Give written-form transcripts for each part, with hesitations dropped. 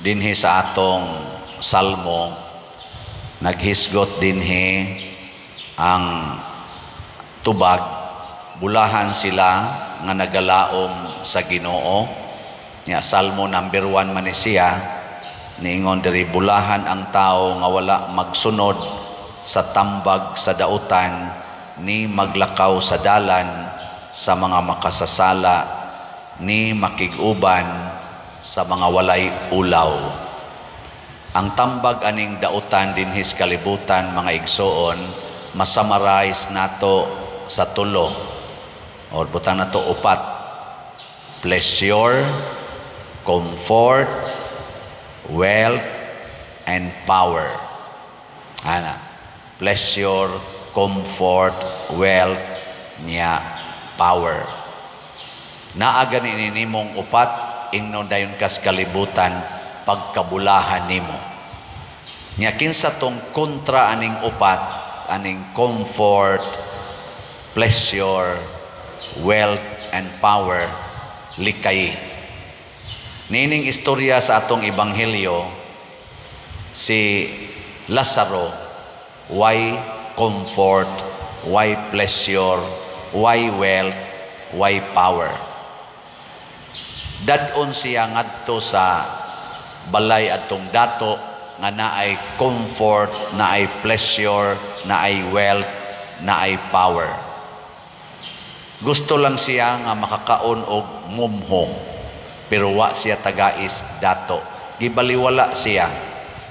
Dinhi sa atong salmo, naghisgot dinhi ang tubag, bulahan sila nga nagalaom sa Ginoo. Nya Salmo number 1 man ni siya, niingon diri, bulahan ang tao nga wala magsunod sa tambag sa dautan, ni maglakaw sa dalan sa mga makasasala, ni makig-uban sa mga walay ulaw. Ang tambag aning dautan dinhi sa kalibutan, mga igsoon, ma-summarize nato sa tulo or butang nato upat: pleasure, comfort, wealth, and power. Ana, pleasure, comfort, wealth, nya power. Naa gani nimong upat, ingnon dayon kas kalibutan, pagkabulahan nimo. Nya kinsa tong kontra aning upat, aning comfort, pleasure, wealth, and power? Likay. Niining istorya sa atong ebanghelyo, si Lazaro, why comfort, why pleasure, why wealth, why power. Dad-on siya ngadto sa balay atong dato nga naay comfort, naay pleasure, naay wealth, naay power. Gusto lang siya nga makakaon og mumho, pero wa siya tagais dato. Gibaliwala siya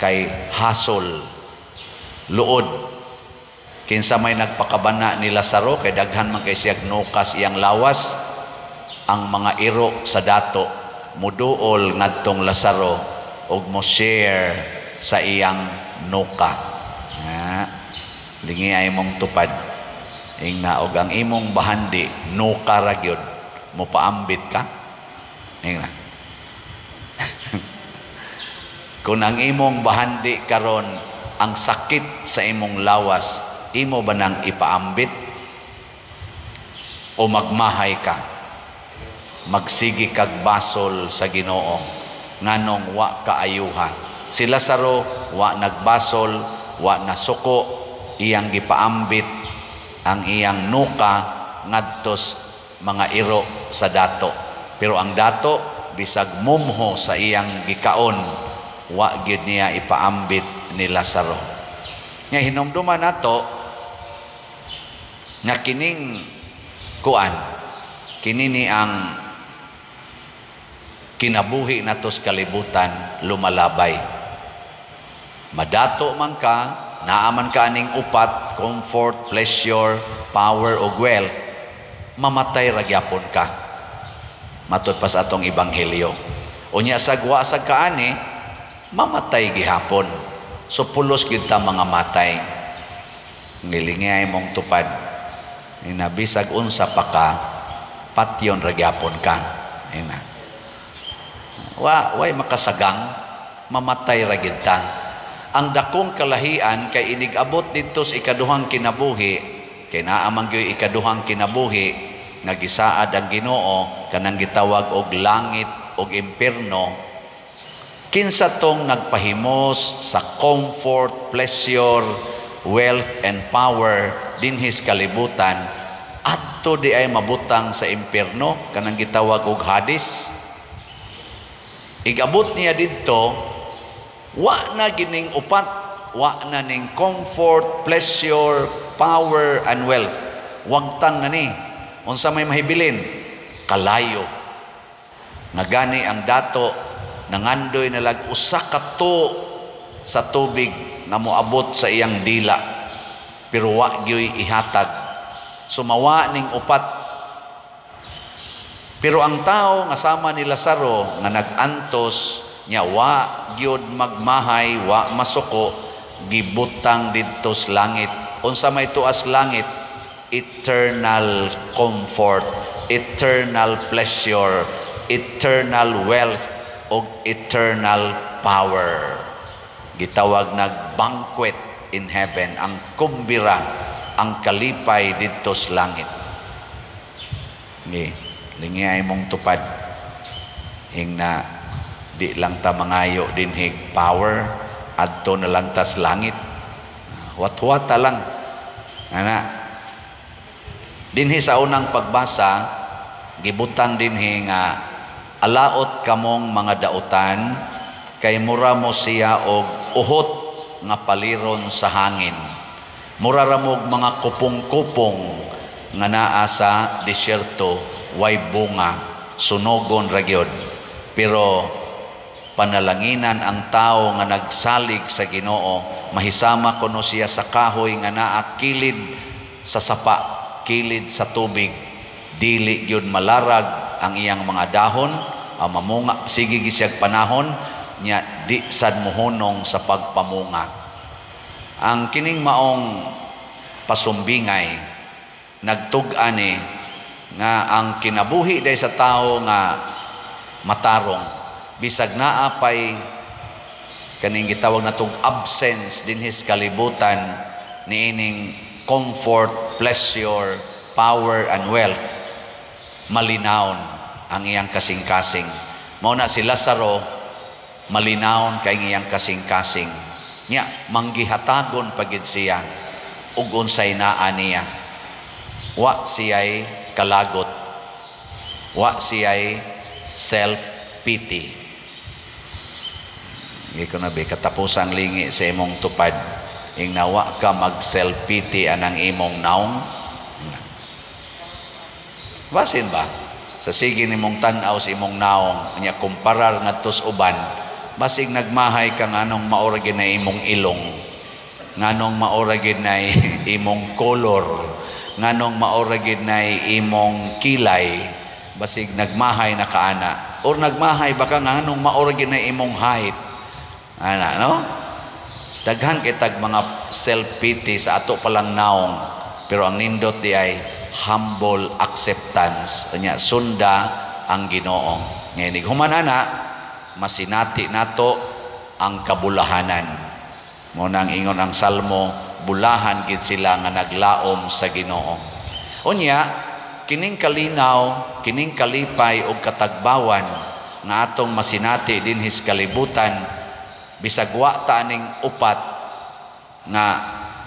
kay hasol, luod. Kinsa may nagpakabana ni Lazaro, kay daghan man kay siyag nukas iyang lawas? Ang mga iro sa dato, muduol ngadtong Lazaro og mo share sa iyang nuka. Ha? Lingi ay mong tupad. Ingna og ang imong bahandi nuka ra gyud, mo paambit ka? Ingna. Kung ang imong bahandi karon ang sakit sa imong lawas, imo ba nang ipaambit? O magmahay ka? Magsigi kag basol sa Ginoo nganong wa kaayuha. Si Lazaro wa nagbasol, wa nasuko, iyang gipaambit ang iyang nuka ngadtos mga iro sa dato. Pero ang dato, bisag mumho sa iyang gikaon, wa gyud niya ipaambit ni Lazaro. Nga hinumduman nato nga kining kuan, kini ni ang kinabuhi nato sa kalibutan, lumalabay. Madato man ka, naaman ka aning upat, comfort, pleasure, power ug wealth, mamatay ra gyapon ka. Matud pa sa atong ebanghelyo. Unya sa wa sa kaani, mamatay gihapon. So pulos gyud ta mga matay. Ngilingay mong tupad. Inabisag unsa pa ka, patyon ra gyapon ka. Ina. Wa way makasagang, mamatay ra gyud ta. Ang dakong kalahian kay inig-abot didto sa ikaduhang kinabuhi, kay naa man gyud ikaduhang kinabuhi nga gisaad ang Ginoo, kanang gitawag og langit og impierno. Kinsa tong nagpahimos sa comfort, pleasure, wealth and power dinhi sa kalibutan, adto di ay mabutang sa impierno, kanang gitawag og Hades. Igabot niya didto, wa na gining upat, wa na ning comfort, pleasure, power and wealth. Wagtang na ni. Unsa may mahibilin? Kalayo. Nga gani ang dato nangandoy na lag usa ka sa tubig nga moabot sa iyang dila, pero wa gyoy ihatag. Sumawa ning upat. Pero ang tao nga sama ni Lazaro nga nag-antos nya wa gyud magmahay, wa masuko, gibutang didto sa langit. Unsa may tuas langit? Eternal comfort, eternal pleasure, eternal wealth ug eternal power. Gitawag nag banquet in heaven, ang kumbira, ang kalipay didto sa langit. Ni, lingi ay mong tupad. Ingna Di lang ta mangayo dinhig power, adto na lang tas langit. Huwat-huwata lang. Ana. Dinhi sa unang pagbasa, gibutang dinhi nga alaot kamong mga dautan kay mura mo siya og uhot nga paliron sa hangin. Mura ra mo'g mga kupong-kupong nga naa sa disyerto, way bunga, sunogon ra gyud. Pero panalanginan ang tao nga nagsalig sa Ginoo, mahisama kuno siya sa kahoy nga naa kilid sa sapa, kilid sa tubig. Dili gyud malarag ang iyang mga dahon, ang mamunga sige gisiyag panahon nya, di sad mohunong sa pagpamunga. Ang kining maong pasumbingay nagtug-an ni nga ang kinabuhi day sa tao nga matarong, bisag naa pay kaning gitawag natong absence dinhi sa kalibutan niining comfort, pleasure, power and wealth, malinawon ang iyang kasing-kasing. Mao na si Lazaro, malinawon kay iyang kasing-kasing. Nya manggihatagon pagid siya ug unsay naa niya. Wa siya'y kalagot. Wa siya'y self-pity. Hindi ko na be, katapusang lingi sa imong tupad. Ing nawa ka mag self-pity anang imong naong. Basin ba? Sa sige nimong tan-aw sa imong naong, nya kumparar ngadto sa uban, basig nagmahay ka nganong maura gid na imong ilong, nganong maura gid na imong color, nganong maura gid na imong kilay, basig nagmahay na kaana. Or nagmahay baka nganong maura gid na imong height. Ana, no? Daghan kitag mga self-pity sa ato palang naong, pero ang nindot di ay humble acceptance. Nya sunda ang Ginoo. Ngayon, human ana, masinati nato ang kabulahanan. Mo nang ingon ang Salmo, bulahan gid sila nga naglaom sa Ginoo. Unya, kining kalinaw, kining kalipay og katagbawan nga atong masinati dinhi sa kalibutan, bisag wa ta aning upat nga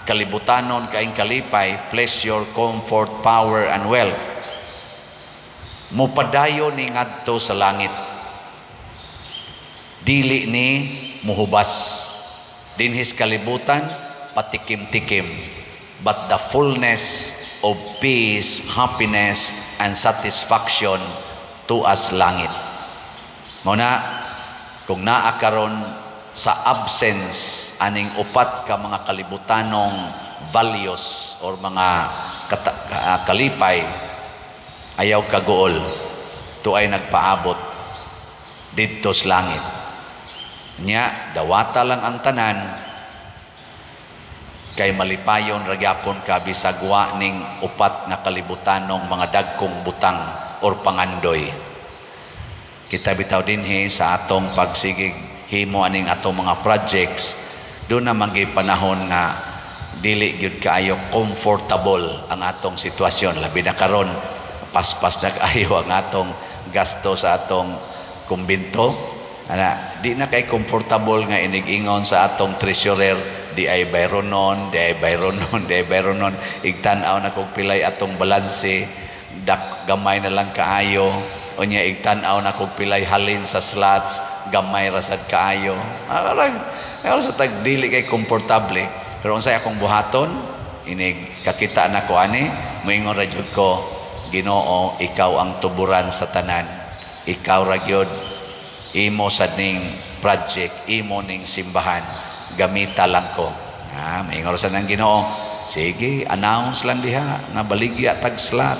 kalibutanon kaing kalipay, pleasure, comfort, power, and wealth, mupadayon ni ngadto sa langit. Dili ni muhubas. Dinhi sa kalibutan, patikim-tikim. But the fullness of peace, happiness, and satisfaction to us langit. Mao na, kung naa karon sa absence aning upat ka mga kalibutanong values or mga kalipay, ayaw kaguol, tuay nagpaabot didto sa langit. Nya dawata lang ang tanan kay malipayon ra gyapon ka bisag wa ning upat nga kalibutanong mga dagkong butang or pangandoy. Kita bitaw dinhi sa atong pagsigig himo aning atong mga projects, doon na manggay panahon nga dili gyud kaayo comfortable ang atong sitwasyon, labi na karon paspas na kaayo ang atong gasto sa atong kumbinto. Ana, di na kay comfortable nga inig-ingon sa atong treasurer, di ay bayronon, di ay bayronon, di ay bayronon, igtan-aw na kog pilay atong balanse, dak gamay na lang kaayo. Unya igtan-aw na kog pilay halin sa slots, gamay ra sad kaayo. Arang sa tag dili kay komportable. Pero unsay akong buhaton, inig kakita na ko ani, moingon ra jud ko, "Ginoo, ikaw ang tuburan sa tanan. Ikaw ra gyud, imo sad ning project, imo ning simbahan, gamita lang ko." Ah, moingon ra sad ang Ginoo, "Sige, announce lang diha nga baligya tag slot."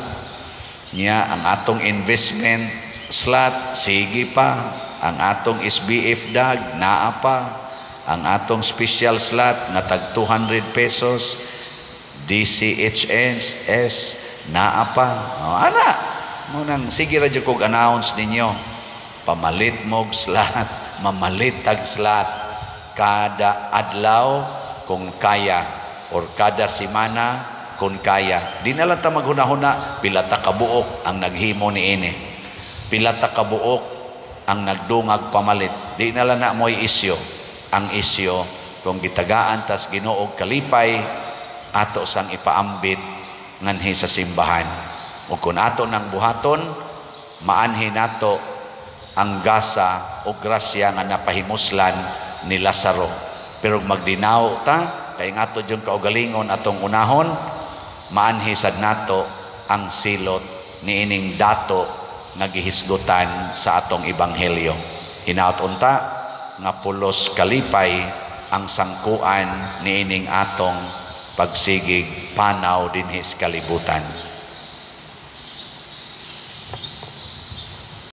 Nya ang atong investment slot sige pa, ang atong SBF dag naa pa, ang atong special slot nga tag 200 pesos, DCHS naa pa. O, ana, mo nang sige ra jud kog announce ninyo. Pamalit mog slot, mamalit tag slot kada adlaw kung kaya or kada semana kung kaya. Di na lang ta maghuna-huna pila ta kabuok ang naghimo niini. Pila ta kabuok Ang nagdungag pamalit, di na lang na mo'y isyo. Ang isyo kung gitagaan tas Ginoo kalipay, ato sang ipaambit nganhi sa simbahan. O kung ato nang buhaton, maanhi nato ang gasa o grasya nga napahimuslan ni Lazaro. Pero magdinaw ta kay nga ato yung kaugalingon atong unahon, maanhi sad nato ang silot niining dato nga gihisgutan sa atong ebanghelyo. Hinaot unta nga pulos kalipay ang sangkuan niining atong pagsigig panaw dinhi sa kalibutan.